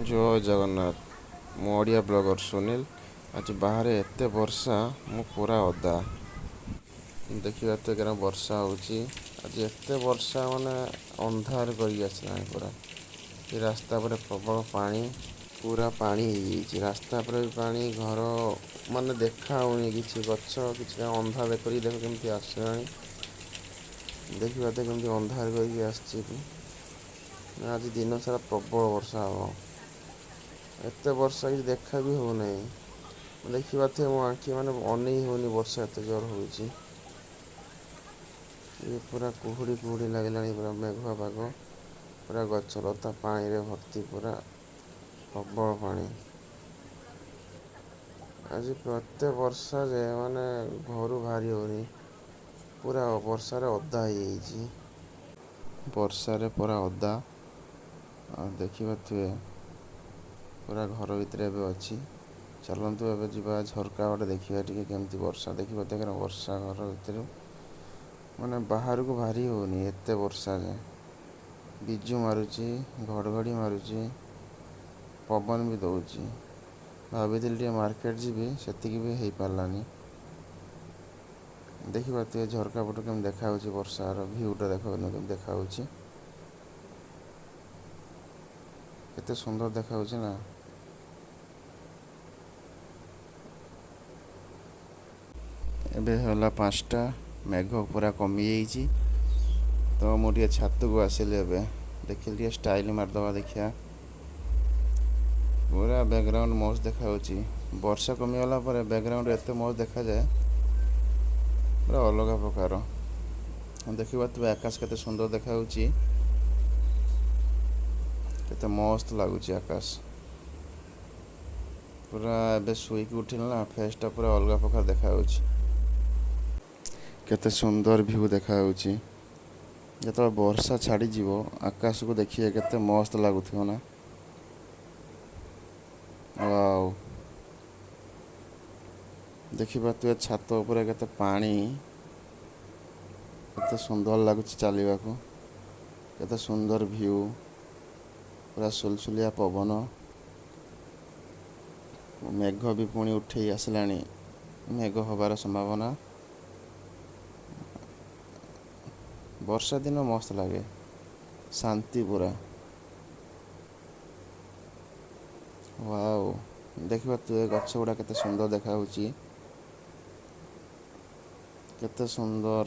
ଜୟ ଜଗନ୍ନାଥ। ମୁଁ ଓଡ଼ିଆ ବ୍ଲଗର ସୁନୀଲ। ଆଜି ବାହାରେ ଏତେ ବର୍ଷା, ମୁଁ ପୁରା ଓଦା। ଦେଖିବା ତ କେତେ ବର୍ଷା ହେଉଛି। ଆଜି ଏତେ ବର୍ଷା, ମାନେ ଅନ୍ଧାର କରିକି ଆସିଲାଣି ପୁରା। ଏ ରାସ୍ତା ଉପରେ ପ୍ରବଳ ପାଣି, ପୁରା ପାଣି ହେଇଯାଇଛି। ରାସ୍ତା ଉପରେ ବି ପାଣି, ଘର ମାନେ ଦେଖା ହେଉନି କିଛି, ଗଛ କିଛି ଅନ୍ଧାର କରିକି ଦେଖ କେମିତି ଆସିଲାଣି। ଦେଖିବା ତ କେମିତି ଅନ୍ଧାର କରିକି ଆସିଛି। ଆଜି ଦିନ ସାରା ପ୍ରବଳ ବର୍ଷା ହେବ। ଏତେ ବର୍ଷା, କିଛି ଦେଖା ବି ହେଉନାହିଁ। ଦେଖିପାରୁଥିବେ, ମୋ ଆଖି ମାନେ ଅନେଇ ହେଉନି, ବର୍ଷା ଏତେ ଜୋର ହେଉଛି। ଇଏ ପୁରା କୁହୁଡ଼ି କୁହୁଡ଼ି ଲାଗିଲାଣି, ପୁରା ମେଘୁଆ ପାଗ। ପୁରା ଗଛ ଲତା ପାଣିରେ ଭର୍ତ୍ତି, ପୁରା ପ୍ରବଳ ପାଣି। ଆଜି ଏତେ ବର୍ଷା ଯେ ମାନେ ଘରୁ ବାହାରି ହେଉନି। ପୁରା ବର୍ଷାରେ ଓଦା ହେଇଯାଇଛି, ବର୍ଷାରେ ପୁରା ଓଦା। ଆଉ ଦେଖିପାରୁଥିବେ, ପୁରା ଘର ଭିତରେ ଏବେ ଅଛି। ଚାଲନ୍ତୁ, ଏବେ ଯିବା ଝରକା ବାଟେ, ଦେଖିବା ଟିକେ କେମିତି ବର୍ଷା। ଦେଖିପାରୁଥିବେ, ବର୍ଷା ଘର ଭିତରୁ ମାନେ ବାହାରକୁ ବାହାରି ହେଉନି, ଏତେ ବର୍ଷା ଯେ। ବିଜୁଳି ମାରୁଛି, ଘଡ଼ଘଡ଼ି ମାରୁଛି, ପବନ ବି ଦେଉଛି। ଭାବିଥିଲି ଟିକେ ମାର୍କେଟ ଯିବି, ସେତିକି ବି ହେଇପାରିଲାନି। ଦେଖିପାରୁଥିବେ, ଝରକା ପଟୁ କେମିତି ଦେଖାଯାଉଛି। ବର୍ଷାର ଭିୟୁଟା ଦେଖ କେମିତି ଦେଖାଯାଉଛି, କେତେ ସୁନ୍ଦର ଦେଖାଯାଉଛି ନା? ଏବେ ହେଲା 5ଟା, ମେଘ ପୁରା କମିଯାଇଛି। ତ ମୁଁ ଟିକେ ଛାତକୁ ଆସିଲି ଏବେ, ଦେଖିଲି ଟିକେ ଷ୍ଟାଇଲ ମାରିଦେବା। ଦେଖିବା, ପୁରା ବ୍ୟାକଗ୍ରାଉଣ୍ଡ ମସ୍ତ ଦେଖାଯାଉଛି। ବର୍ଷା କମିଗଲା ପରେ ବ୍ୟାକଗ୍ରାଉଣ୍ଡ ଏତେ ମସ୍ତ ଦେଖାଯାଏ, ପୁରା ଅଲଗା ପ୍ରକାର। ଦେଖିପାରୁଥିବେ, ଆକାଶ କେତେ ସୁନ୍ଦର ଦେଖାଯାଉଛି, କେତେ ମସ୍ତ ଲାଗୁଛି ଆକାଶ ପୁରା। ଏବେ ଶୋଇକି ଉଠିଲି ନା, ଫେସ୍ଟା ପୁରା ଅଲଗା ପ୍ରକାର ଦେଖାଯାଉଛି। କେତେ ସୁନ୍ଦର ଭିଉ ଦେଖାଯାଉଛି। ଯେତେବେଳେ ବର୍ଷା ଛାଡ଼ିଯିବ, ଆକାଶକୁ ଦେଖିବେ, କେତେ ମସ୍ତ ଲାଗୁଥିବ ନା? ୱାଓ! ଦେଖିପାରୁଥିବେ, ଛାତ ଉପରେ କେତେ ପାଣି, କେତେ ସୁନ୍ଦର ଲାଗୁଛି ଚାଲିବାକୁ, କେତେ ସୁନ୍ଦର ଭିଉ, ପୁରା ସୁଲସୁଲିଆ ପବନ। ମେଘ ବି ପୁଣି ଉଠେଇ ଆସିଲାଣି, ମେଘ ହବାର ସମ୍ଭାବନା। ବର୍ଷା ଦିନ ମସ୍ତ ଲାଗେ, ଶାନ୍ତି ପୁରା। ୱାଓ! ଦେଖିପାରୁଥିବେ, ଗଛ ଗୁଡ଼ା କେତେ ସୁନ୍ଦର ଦେଖାଯାଉଛି, କେତେ ସୁନ୍ଦର।